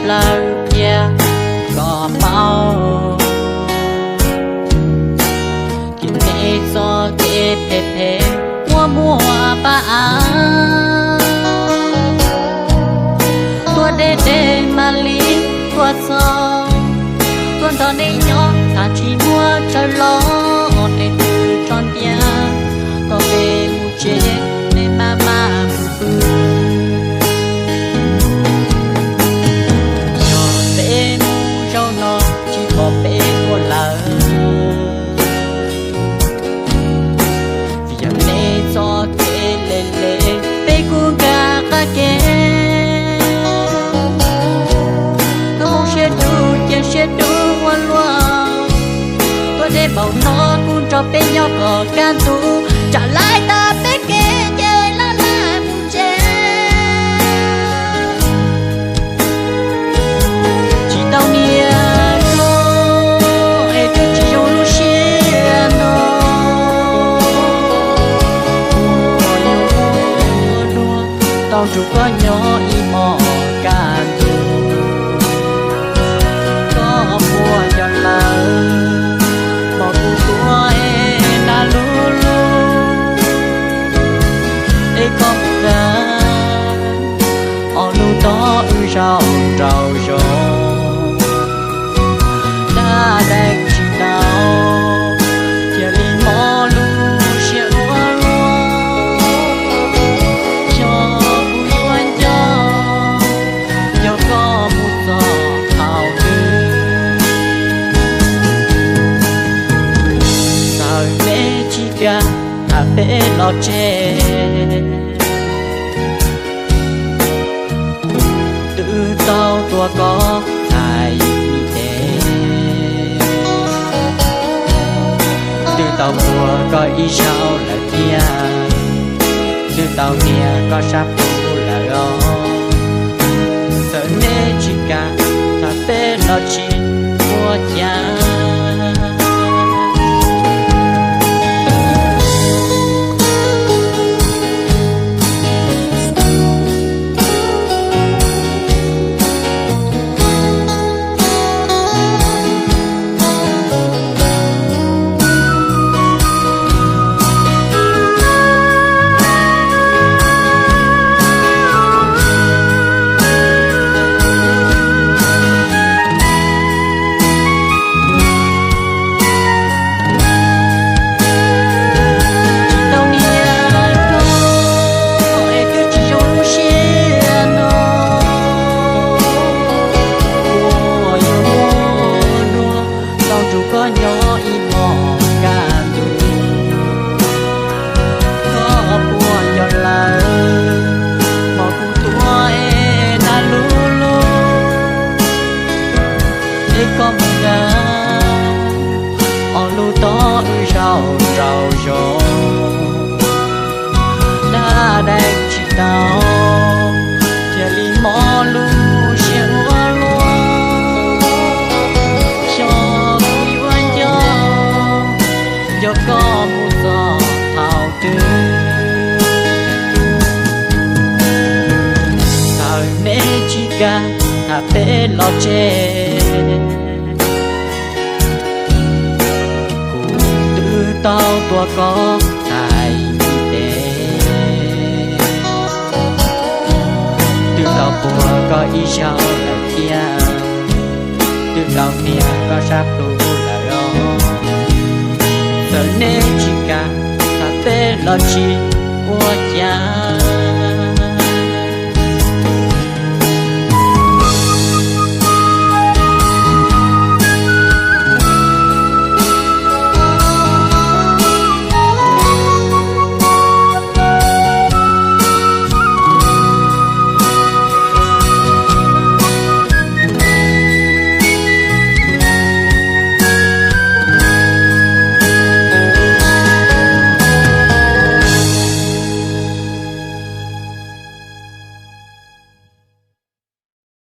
lawm thiab kom paub, thiab neb txoj kev phem phem muaj muaj pab av, tuaj deb deb mam li tuaj txog, tuaj nrog neb nyob tag tsis muaj tsawg los, neb twb tso ntiag kom peb mus tsev, neb maj mam mus pw. Yog peb mus zaum no tsis pom peb tuaj lawm, vim yog neb txoj kev le le peb kuj nkag qab ke. Koj muaj siab dub cia siab dub ua luaj, tuaj deb npaum no kuj nrog peb nyob kom kaj ntug, tsam lawv tag peb kev ces lawv lawv mus tsev. Tsis tau niam koj es twb tsis zoo lub siab no, ua yuav ua dua tau nrug koj nyob ib hmos kaj ntug. Koj puas nco lawm hmo kuv tuaj es nag lub lub, es koj mus nrag ob lub tog wb zaum nraum zoov. Dab dab tsis tau, cia li mob lub siab ua luaj, xyov kuv yuav nco, yog koj mus txog thaum twg. Txawm neb tsis kam tham peb los tseg, kuv twb tau tua koj txhais mi tes, twb tau tua koj ib zaug lawm thiab, twb tau nias koj sab plhu lawm os. Txawm neb tsis kam tham peb los tsis ua cas. Tsis tau niam koj es twb tsis zoo lub siab no, ua yuav ua dua tau nrug koj nyob ib hmos kaj ntug. Koj puas nco lawm hmo kuv tuaj es nag lub lub, es koj mus nrag ob lub tog wb zaum nraum zoov. Dab dab tsis tau, cia li mob lub siab ua luaj, xyov kuv yuav nco, yog koj mus txog thaum twg. Txawm neb tsis kam tham peb los tseg, kuv twb tau tua koj txhais mi tes, twb tau puag koj ib zaug lawm thiab, twb tau nias koj sab plhu lawm os. Txawm neb tsis kam tham peb los tsis ua cas.